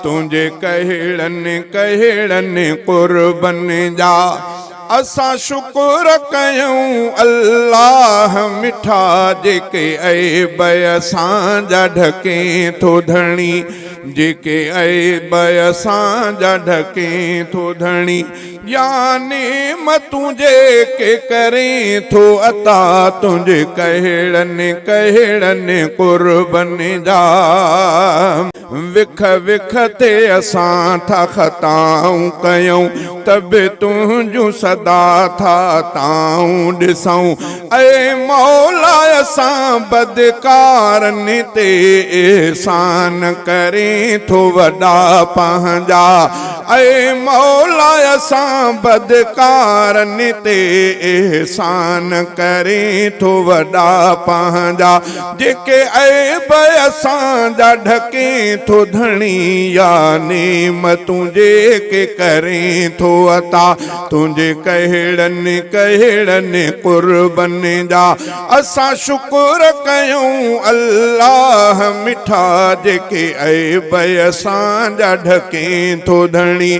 تنهنجي ڪهڙن ڪهڙن قربن جا اسان شڪر ڪيون الله مٺا جيڪي عيب اسان جا ڍڪين ٿو ڌڻي جيڪي عيب اسان جا ڍڪين ٿو ڌڻي يا نعمتون جيڪي ڪرين ٿو عطا تنهنجي ڪهڙن ڪهڙن قربن جا وک وک تي اسان ٿا خطائون ڪيون ته به تنهنجون سدا ٿا تائون ڏسون اي مولا اسان بدڪارن تي احسان ڪرين ٿو وڏا پنهنجا اي مولا اسان بدڪارن تي احسان ڪرين ٿو وڏا پنهنجا جيڪي عيب اسان جا ڍڪين ٿو ڌڻي يا نعمتون جيڪي ڪرين ٿو عطا تنهنجي ڪهڙن ڪهڙن قربن جا اسان شڪر ڪيون الله مٺا جيڪي عيب اسان جا ڍڪين ٿو ڌڻي.